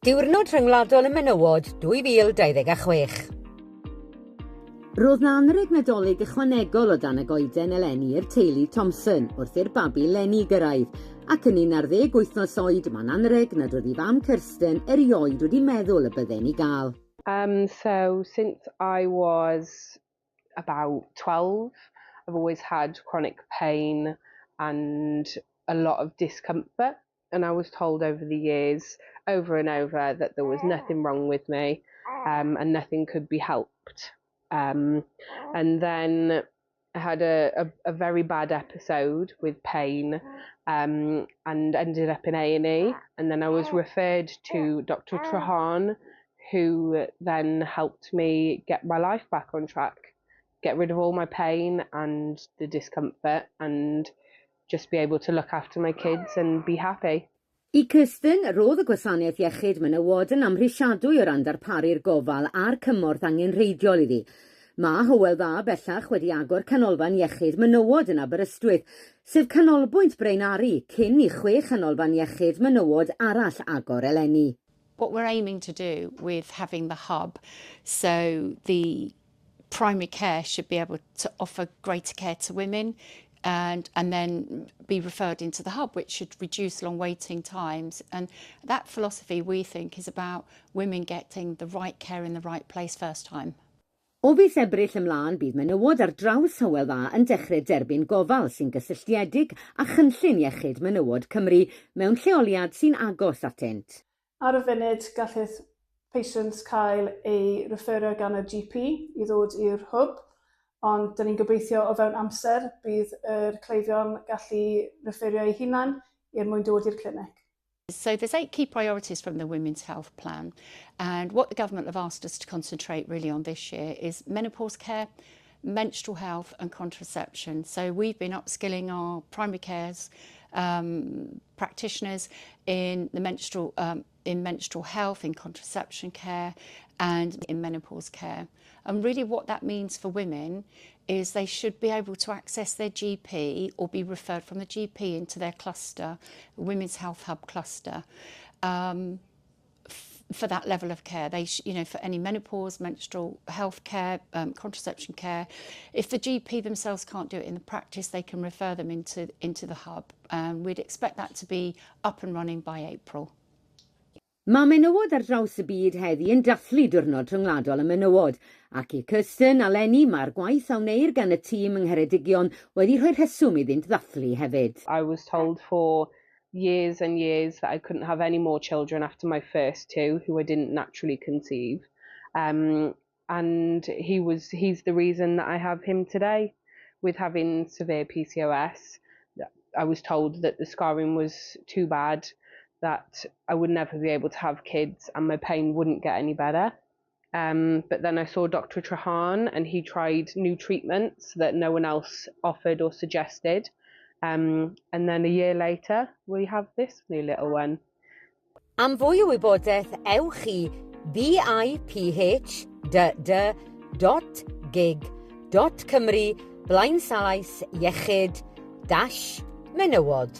Diwrnod Rhyngwladol y Menywod 2026. Roedd 'na anrheg Nadolig ychwanegol o dan y goeden eleni i'r teulu Thompson wrth i'r babi Lenny gyrraedd, ac yn 11 wythnos oed mae'n anrheg nad oedd ei fam Kirsten erioed wedi meddwl y bydden ei gael. So since I was about 12, I've always had chronic pain and a lot of discomfort. And I was told over the years, over and over, that there was nothing wrong with me and nothing could be helped. And then I had a very bad episode with pain and ended up in A&E. And then I was referred to Dr. Trahan, who then helped me get my life back on track, get rid of all my pain and the discomfort and just be able to look after my kids and be happy. I Kirsten, roedd y gwasanaeth iechyd menywod yn amhrisiadwy o ran darparu'r gofal a'r cymorth angenrheidiol iddi. Mae Hywel Dda bellach wedi agor canolfan iechyd menywod yn Aberystwyth, sef canolbwynt braenaru cyn i chwe chanolfan iechyd menywod arall agor eleni. What we're aiming to do with having the hub, so the primary care should be able to offer greater care to women and then be referred into the hub, which should reduce long waiting times. And that philosophy, we think, is about women getting the right care in the right place first time. O fis Ebrill ymlaen bydd menywod ar draws Hywel Dda yn dechrau derbyn gofal sy'n gysylltiedig â chynllun iechyd menywod Cymru mewn lleoliad sy'n agos atynt. Ar y funud, gallith patients cael ei referio gan y GP i ddod i'r hwb, ond dyn ni'n gobeithio o fewn amser bydd yr cleifion gallu referio eu hunan er mwyn dod i'r clinic. So there's eight key priorities from the Women's Health Plan, and what the government have asked us to concentrate really on this year is menopause care, menstrual health and contraception. So we've been upskilling our primary cares practitioners in menstrual health, in contraception care and in menopause care. And really what that means for women is they should be able to access their GP or be referred from the GP into their cluster, Women's Health Hub cluster, for that level of care. They, sh- you know, for any menopause, menstrual health care, contraception care. If the GP themselves can't do it in the practice, they can refer them into the hub. We'd expect that to be up and running by April. Mae menywod ar draws y byd heddi yn dathlu Diwrnod Rhyngwladol y Menywod, ac i Kirsten a Lenny mae'r gwaith a wneir gan y tîm yng Ngheredigion wedi rhoi rheswm iddynt ddathlu hefyd. I was told for years and years that I couldn't have any more children after my first two, who I didn't naturally conceive. And he's the reason that I have him today. With having severe PCOS, I was told that the scarring was too bad, that I would never be able to have kids and my pain wouldn't get any better. But then I saw Dr. Trahan and he tried new treatments that no one else offered or suggested. And then a year later, we have this new little one. Am fwy o wybodaeth, ewch i biph.gig.cymru blaenslaes iechyd-menywod.